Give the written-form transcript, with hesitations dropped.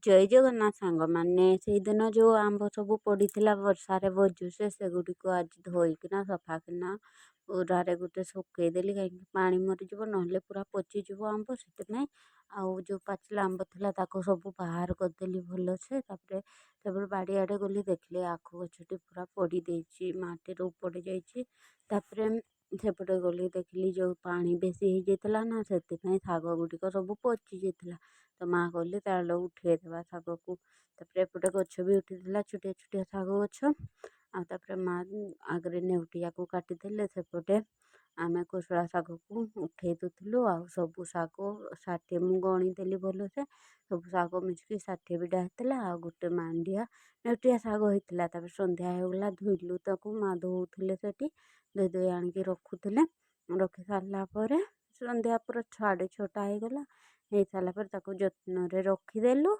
ଜୟ ଜଗନ୍ନାଥ ସାଙ୍ଗମାନେ। ସେଇଦିନ ଯେଉଁ ଆମ୍ବ ସବୁ ପଡ଼ିଥିଲା ବର୍ଷାରେ ବଜୁସେ, ସେଗୁଡ଼ିକୁ ଆଜି ଧୋଇକିନା ସଫାକିନା ପୁରାରେ ଗୋଟେ ଶୁଖେଇଦେଲି, କାହିଁକି ପାଣି ମରିଯିବ, ନହେଲେ ପୁରା ପଚିଯିବ ଆମ୍ବ ସେଥିପାଇଁ। ଆଉ ଯେଉଁ ପାଚିଲା ଆମ୍ବ ଥିଲା ତାକୁ ସବୁ ବାହାର କରିଦେଲି ଭଲସେ। ତାପରେ ତାପରେ ବାଡ଼ିଆଡ଼େ ଗଲି, ଦେଖିଲି ଆଖୁ ଗଛଟି ପୁରା ପୋଡ଼ି ଦେଇଛି, ମାଟିରୁ ଉପୁଡ଼ି ଯାଇଛି। ତାପରେ ସେପଟେ ଗଲି, ଦେଖିଲି ଯେଉଁ ପାଣି ବେଶୀ ହେଇଯାଇଥିଲା ନା, ସେଥିପାଇଁ ଶାଗ ଗୁଡ଼ିକ ସବୁ ପଚି ଯାଇଥିଲା। ତ ମାଆ କହିଲେ ତାହେଲେ ଉଠେଇଦେବା ଶାଗକୁ। ତାପରେ ଏପଟେ ଗଛ ବି ଉଠିଥିଲା, ଛୋଟିଆ ଛୋଟିଆ ଶାଗ ଗଛ। ଆଉ ତାପରେ ମାଆ ଆଗରେ ନେଉଟିଆକୁ କାଟିଦେଲେ, ସେପଟେ ଆମେ କୋଶଳା ଶାଗକୁ ଉଠେଇ ଦେଉଥିଲୁ। ଆଉ ସବୁ ଶାଗ 60, ମୁଁ ଗଣିଦେଲି ଭଲସେ, ସବୁ ଶାଗ ମିଶିକି 60 ବିଡ଼ା ହେଇଥିଲା ଆଉ ଗୋଟେ ମାଣ୍ଡିଆ ନେଉଟିଆ ଶାଗ ହେଇଥିଲା। ତାପରେ ସନ୍ଧ୍ୟା ହେଇଗଲା, ଧୋଇଲୁ ତାକୁ। ମାଆ ଧୋଉଥିଲେ ସେଠି, ଧୋଇ ଧୋଇ ଆଣିକି ରଖୁଥିଲେ। ରଖି ସାରିଲା ପରେ ସନ୍ଧ୍ୟା ପୁରା 6:30 ହେଇଗଲା। ହେଇସାରିଲା ପରେ ତାକୁ ଯତ୍ନରେ ରଖିଦେଲୁ।